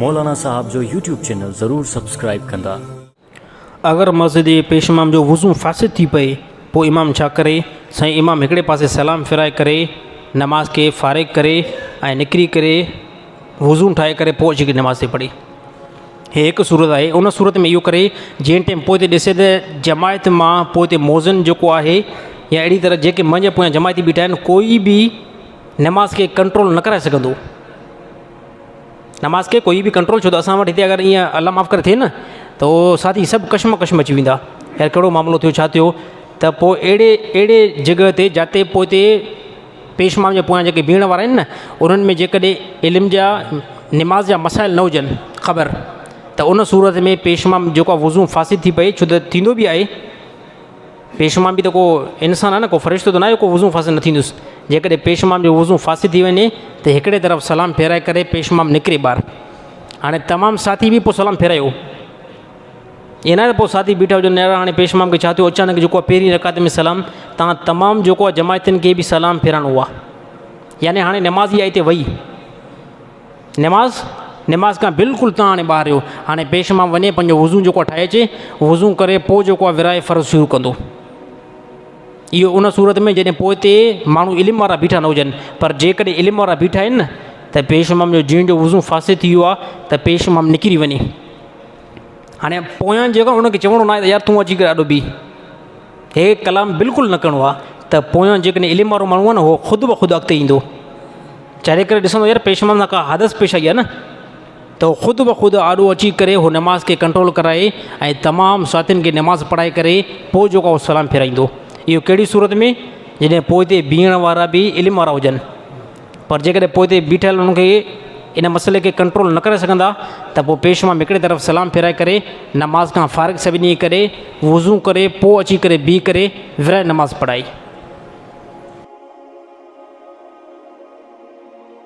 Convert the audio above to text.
مولانا صاحب جو YouTube channel ضرور سبسڪرائيب ڪندا. اگر مسجد جي پيش امام جو وضو فاسد ٿي پئي پوء امام ڇا ڪري؟ سائين امام هڪڙي پاسي سلام ڦيرائي ڪري نماز کي فارغ ڪري ۽ نڪري ڪري وضو ٺاهي ڪري پوء اچي ڪري نماز ٿي پڙهي. هي هڪ صورت آهي ان صورت ۾ اهو ڪري جنهن ٽائيم پوئتي ڏسي ته جماعت مان پوئتي موذن جيڪو آهي يا اهڙي طرح جيڪي منهنجي پويان جماعتي بيٺا آهن ڪوئي به نماز کي ڪنٽرول نه ڪرائي سگهندو نماز کي ڪوئي به ڪنٽرول ڇو ته اسان وٽ هتي اگر ائين الله معاف ڪري ٿئي نه ته اهو ساٿي سڀ ڪشم ڪشم اچي ويندا يار ڪهڙو معاملو ٿيو ڇا ٿيو ته پوء اهڙي اهڙي جڳهه تي جاتي پوئتي پيش امام جي پويان جيڪي بيهڻ وارا آهن نه انهن ۾ جيڪڏهن علم جا نماز جا مسائل نه هجن خبر ته ان صورت ۾ پيش امام جيڪو آهي وضو فاسد ٿي پئي ڇو ته ٿيندو به آهي پيش امام به ته ڪو انسان آهي نه ڪو فرشتو ته ناهي ڪو وضو فاسد نه ٿيندس جيڪڏهن پيش امام جو وضو فاسد ٿي وڃي ته هڪڙي طرف سلام ڦيرائي ڪري پيش امام نڪري ٻاهر هاڻي تمام ساٿي به پوء سلام ڦيرايو ائين ناهي ته پوء ساٿي بيٺا هجن يار هاڻي پيش امام کي ڇا ٿيو اچانڪ جيڪو آهي پهرين رڪعت ۾ سلام تان تمام جيڪو آهي جماعتين کي به سلام ڦيرائڻو آهي يعني هاڻي نماز ئي آئي وئي نماز نماز کان بلڪل تان هاڻي ٻاهر آهيو هاڻي پيش امام وڃي پنهنجو وضو جيڪو ٺاهي اچي وضو ڪري پوء جيڪو آهي ورائي فرض شروع ڪندو اهو ان صورت ۾ جڏهن پوئتي ماڻهو علم وارا بيٺا نه هجن پر جيڪڏهن علم وارا بيٺا آهن نه ته پيش امام جو جنهن جو وضو فاسد ٿي ويو آهي ته پيش امام نڪري وڃي هاڻي پويان جيڪو ان کي چوڻو ناهي ته يار تون اچي ڪري آڏو بيهه هي ڪلام بلڪل نه ڪرڻو آهي ته پويان جيڪڏهن علم وارو ماڻهو آهي نه هو خود بخود اڳتي ايندو چري ڪري ڏسندو يار پيش امام سان ڪا حادث پيش آئي آهي نه ته هو خود بخود آڏو اچي ڪري هو نماز کي ڪنٽرول ڪرائي ۽ تمام ساٿين کي نماز پڙهائي ڪري پوء جيڪو آهي سلام ڦيرائيندو اهو ڪهڙي صورت ۾ جڏهن پوئتي بيهڻ وارا به علم وارا هجن پر جيڪڏهن پوئتي بيٺل انهن کي ان مسئلي کي ڪنٽرول نه ڪري سگهندا ته پوء پيش امام هڪڙي طرف سلام ڦيرائي ڪري نماز کان فارغ سڀني ڪري وضو ڪري پوء اچي ڪري بيهي ڪري ورهه نماز پڙهائي.